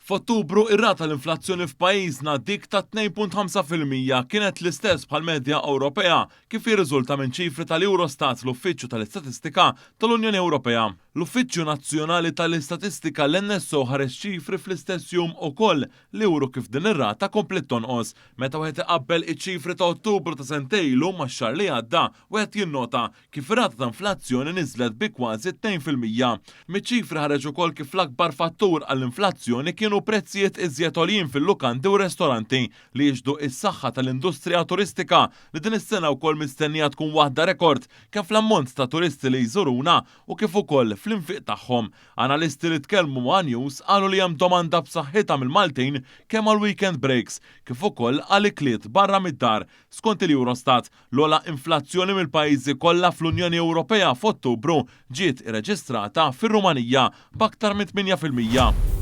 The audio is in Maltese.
F'Ottubru, ir-rata tal-inflazzjoni f'pajjiżna, dik ta' 2.5%, kienet l-istess bħall-medja Ewropea, kif jirriżulta minn ċifri tal-Eurostat, l-Uffiċċju tal-Istatistika tal-Unjoni Ewropea. L-Uffiċċju Nazzjonali tal-Istatistika, l-NSO, ħareġ ċifri fl-istess jum ukoll li juru kif din ir-rata kompliet tonqos. Meta wieħed iqabbel iċ-ċifri ta' Ottubru ta' sentejn ilu max-xahar li għadda, wieħed jinnota kif ir-rata ta' inflazzjoni niżlet bi kważi 2%. Miċ-ċifri ħareġ ukoll kif l-akbar fattur għall-inflazzjoni kienu prezzijiet iżjed għoljin fil-lukandi u restoranti li jixhdu s-saħħa tal-industrija turistika li din is-sena wkoll mistennija tkun waħda rekord kemm fl-ammont ta' turisti li jżuruna u kif ukoll fl-infiq tagħhom. Analisti li tkellmu ma' one News qalu li hemm domanda b'saħħitha mill-Maltin kemm għall-weekend breaks kif ukoll għal ikliet barra mid-dar. Skont il-Eurostat, l-ogħla inflazzjoni mill-pajjiżi kollha fl-Unjoni Ewropea f'Ottubru ġiet irreġistrata fir-Rumanija b'aktar minn 8%.